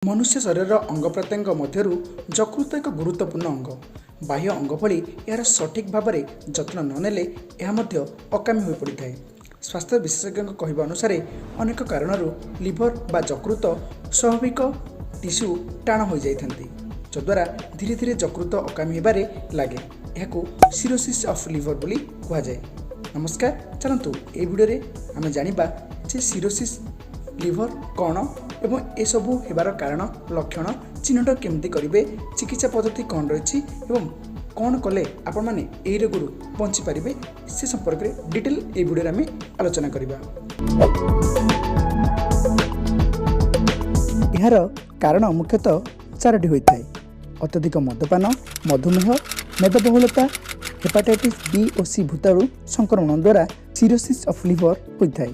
ମନୁଷ୍ୟ ଶରୀରର ଅଙ୍ଗ ପ୍ରତ୍ୟଙ୍ଗ ମଧ୍ୟରୁ ଯକୃତ ଏକ ଗୁରୁତ୍ୱପୂର୍ଣ୍ଣ ଅଙ୍ଗ। ବାହ୍ୟ ଅଙ୍ଗ ଭଳି ଏହାର ସଠିକ୍ ଭାବରେ ଯତ୍ନ ନ ନେଲେ ଏହା ମଧ୍ୟ ଅକାମୀ ହୋଇପଡ଼ିଥାଏ। ସ୍ୱାସ୍ଥ୍ୟ ବିଶେଷଜ୍ଞଙ୍କ କହିବା ଅନୁସାରେ ଅନେକ କାରଣରୁ ଲିଭର ବା ଯକୃତ ସ୍ୱାଭାବିକ ଟିସ୍ୟୁ ଟାଣ ହୋଇଯାଇଥାନ୍ତି, ଯଦ୍ୱାରା ଧୀରେ ଧୀରେ ଯକୃତ ଅକାମୀ ହେବାରେ ଲାଗେ। ଏହାକୁ ସିରୋସିସ୍ ଅଫ୍ ଲିଭର ବୋଲି କୁହାଯାଏ। ନମସ୍କାର, ଚାଲନ୍ତୁ ଏହି ଭିଡ଼ିଓରେ ଆମେ ଜାଣିବା ଯେ ସିରୋସିସ୍ ଲିଭର କ'ଣ ଏବଂ ଏସବୁ ହେବାର କାରଣ, ଲକ୍ଷଣ, ଚିହ୍ନଟ କେମିତି କରିବେ, ଚିକିତ୍ସା ପଦ୍ଧତି କ'ଣ ରହିଛି ଏବଂ କ'ଣ କଲେ ଆପଣମାନେ ଏହି ରୋଗରୁ ବଞ୍ଚିପାରିବେ, ସେ ସମ୍ପର୍କରେ ଡିଟେଲ୍ ଏହି ଭିଡ଼ିଓରେ ଆମେ ଆଲୋଚନା କରିବା। ଏହାର କାରଣ ମୁଖ୍ୟତଃ ଚାରୋଟି ହୋଇଥାଏ: ଅତ୍ୟଧିକ ମଦ୍ୟପାନ, ମଧୁମେହ, ମେଦବହୁଳତା, ହେପାଟାଇଟିସ୍ ବି ଓ ସି ଭୂତାଣୁ ସଂକ୍ରମଣ ଦ୍ୱାରା ସିରୋସିସ୍ ଅଫ୍ ଲିଭର ହୋଇଥାଏ।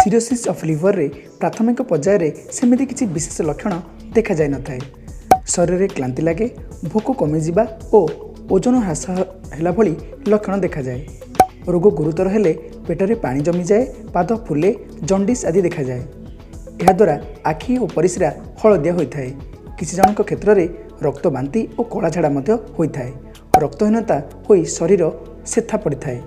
ସିରୋସିସ୍ ଅଫ୍ ଲିଭରରେ ପ୍ରାଥମିକ ପର୍ଯ୍ୟାୟରେ ସେମିତି କିଛି ବିଶେଷ ଲକ୍ଷଣ ଦେଖାଯାଇନଥାଏ। ଶରୀରରେ କ୍ଳାନ୍ତି ଲାଗେ, ଭୋକ କମିଯିବା ଓ ଓଜନ ହ୍ରାସ ହେଲା ଭଳି ଲକ୍ଷଣ ଦେଖାଯାଏ। ରୋଗ ଗୁରୁତର ହେଲେ ପେଟରେ ପାଣି ଜମିଯାଏ, ପାଦ ଫୁଲେ, ଜଣ୍ଡିସ୍ ଆଦି ଦେଖାଯାଏ। ଏହାଦ୍ୱାରା ଆଖି ଓ ପରିସ୍ରା ହଳଦିଆ ହୋଇଥାଏ। କିଛି ଜଣଙ୍କ କ୍ଷେତ୍ରରେ ରକ୍ତ ବାନ୍ତି ଓ କଳା ଝାଡ଼ା ମଧ୍ୟ ହୋଇଥାଏ। ରକ୍ତହୀନତା ହୋଇ ଶରୀର ଶେଥା ପଡ଼ିଥାଏ।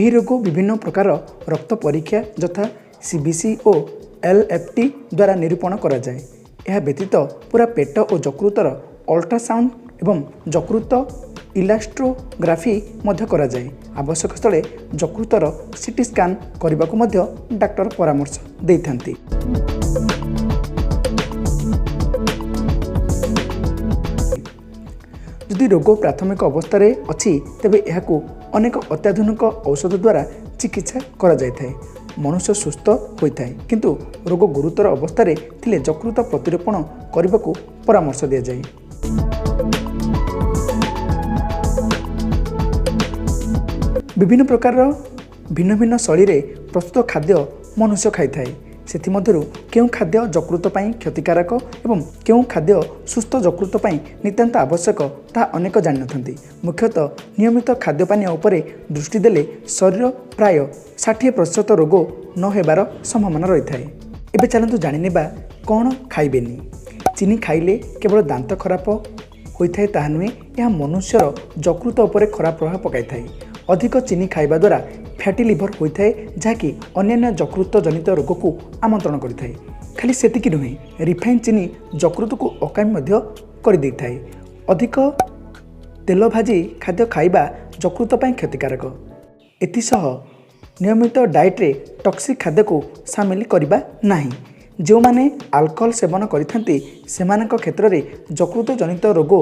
ଏହି ରୋଗ ବିଭିନ୍ନ ପ୍ରକାର ରକ୍ତ ପରୀକ୍ଷା ଯଥା ସିବିସି ଓ ଏଲ୍ଏଫ୍ଟି ଦ୍ୱାରା ନିରୂପଣ କରାଯାଏ। ଏହା ବ୍ୟତୀତ ପୁରା ପେଟ ଓ ଯକୃତର ଅଲ୍ଟ୍ରାସାଉଣ୍ଡ ଏବଂ ଯକୃତ ଇଲାଷ୍ଟ୍ରୋଗ୍ରାଫି ମଧ୍ୟ କରାଯାଏ। ଆବଶ୍ୟକ ସ୍ଥଳେ ଯକୃତର ସିଟି ସ୍କାନ୍ କରିବାକୁ ମଧ୍ୟ ଡାକ୍ତର ପରାମର୍ଶ ଦେଇଥାନ୍ତି। ଯଦି ରୋଗ ପ୍ରାଥମିକ ଅବସ୍ଥାରେ ଅଛି, ତେବେ ଏହାକୁ ଅନେକ ଅତ୍ୟାଧୁନିକ ଔଷଧ ଦ୍ୱାରା ଚିକିତ୍ସା କରାଯାଇଥାଏ। ମନୁଷ୍ୟ ସୁସ୍ଥ ହୋଇଥାଏ, କିନ୍ତୁ ରୋଗ ଗୁରୁତର ଅବସ୍ଥାରେ ଥିଲେ ଯକୃତ ପ୍ରତିରୋପଣ କରିବାକୁ ପରାମର୍ଶ ଦିଆଯାଏ। ବିଭିନ୍ନ ପ୍ରକାରର ଭିନ୍ନ ଭିନ୍ନ ଶୈଳୀରେ ପ୍ରସ୍ତୁତ ଖାଦ୍ୟ ମନୁଷ୍ୟ ଖାଇଥାଏ। ସେଥିମଧ୍ୟରୁ କେଉଁ ଖାଦ୍ୟ ଯକୃତ ପାଇଁ କ୍ଷତିକାରକ ଏବଂ କେଉଁ ଖାଦ୍ୟ ସୁସ୍ଥ ଯକୃତ ପାଇଁ ନିତାନ୍ତ ଆବଶ୍ୟକ, ତାହା ଅନେକ ଜାଣିନଥାନ୍ତି। ମୁଖ୍ୟତଃ ନିୟମିତ ଖାଦ୍ୟପାନୀୟ ଉପରେ ଦୃଷ୍ଟି ଦେଲେ ଶରୀର ପ୍ରାୟ 60% ରୋଗ ନ ହେବାର ସମ୍ଭାବନା ରହିଥାଏ। ଏବେ ଚାଲନ୍ତୁ ଜାଣିନେବା କ'ଣ ଖାଇବେନି। ଚିନି ଖାଇଲେ କେବଳ ଦାନ୍ତ ଖରାପ ହୋଇଥାଏ ତାହା ନୁହେଁ, ଏହା ମନୁଷ୍ୟର ଯକୃତ ଉପରେ ଖରାପ ପ୍ରଭାବ ପକାଇଥାଏ। ଅଧିକ ଚିନି ଖାଇବା ଦ୍ୱାରା ଫ୍ୟାଟି ଲିଭର ହୋଇଥାଏ, ଯାହାକି ଅନ୍ୟାନ୍ୟ ଯକୃତ ଜନିତ ରୋଗକୁ ଆମନ୍ତ୍ରଣ କରିଥାଏ। ଖାଲି ସେତିକି ନୁହେଁ, ରିଫାଇନ୍ ଚିନି ଯକୃତକୁ ଅକାମୀ ମଧ୍ୟ କରିଦେଇଥାଏ। ଅଧିକ ତେଲ ଭାଜି ଖାଦ୍ୟ ଖାଇବା ଯକୃତ ପାଇଁ କ୍ଷତିକାରକ। ଏଥିସହ ନିୟମିତ ଡାଏଟ୍ରେ ଟକ୍ସିକ୍ ଖାଦ୍ୟକୁ ସାମିଲ କରିବା ନାହିଁ। ଯେଉଁମାନେ ଆଲକୋହଲ ସେବନ କରିଥାନ୍ତି, ସେମାନଙ୍କ କ୍ଷେତ୍ରରେ ଯକୃତ ଜନିତ ରୋଗ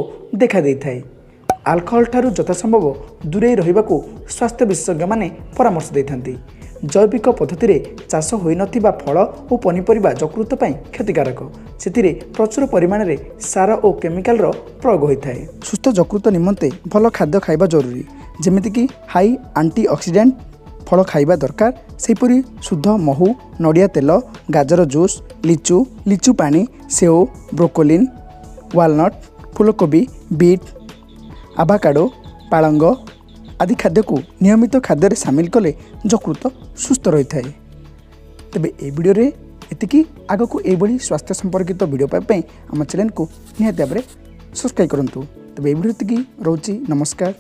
ଦେଖାଦେଇଥାଏ। ଆଲକୋହଲ ଠାରୁ ଯଥାସମ୍ଭବ ଦୂରେଇ ରହିବାକୁ ସ୍ୱାସ୍ଥ୍ୟ ବିଶେଷଜ୍ଞମାନେ ପରାମର୍ଶ ଦେଇଥାନ୍ତି। ଜୈବିକ ପଦ୍ଧତିରେ ଚାଷ ହୋଇନଥିବା ଫଳ ଓ ପନିପରିବା ଯକୃତ ପାଇଁ କ୍ଷତିକାରକ। ସେଥିରେ ପ୍ରଚୁର ପରିମାଣରେ ସାର ଓ କେମିକାଲର ପ୍ରୟୋଗ ହୋଇଥାଏ। ସୁସ୍ଥ ଯକୃତ ନିମନ୍ତେ ଭଲ ଖାଦ୍ୟ ଖାଇବା ଜରୁରୀ, ଯେମିତିକି ହାଇ ଆଣ୍ଟି ଅକ୍ସିଡେଣ୍ଟ ଫଳ ଖାଇବା ଦରକାର। ସେହିପରି ଶୁଦ୍ଧ ମହୁ, ନଡ଼ିଆ ତେଲ, ଗାଜର ଜୁସ୍, ଲିଚୁ, ଲିଚୁ ପାଣି, ସେଓ, ବ୍ରୋକୋଲିନ୍, ୱାଲନଟ୍, ଫୁଲକୋବି, ବିଟ୍, ଆଭାକାଡ଼ୋ, ପାଳଙ୍ଗ ଆଦି ଖାଦ୍ୟକୁ ନିୟମିତ ଖାଦ୍ୟରେ ସାମିଲ କଲେ ଯକୃତ ସୁସ୍ଥ ରହିଥାଏ। ତେବେ ଏହି ଭିଡ଼ିଓରେ ଏତିକି। ଆଗକୁ ଏଇଭଳି ସ୍ୱାସ୍ଥ୍ୟ ସମ୍ପର୍କିତ ଭିଡ଼ିଓ ପାଇବା ପାଇଁ ଆମ ଚ୍ୟାନେଲକୁ ନିହାତି ଭାବରେ ସବସ୍କ୍ରାଇବ୍ କରନ୍ତୁ। ତେବେ ଏହି ଭିଡ଼ିଓ ଏତିକି ରହୁଛି। ନମସ୍କାର।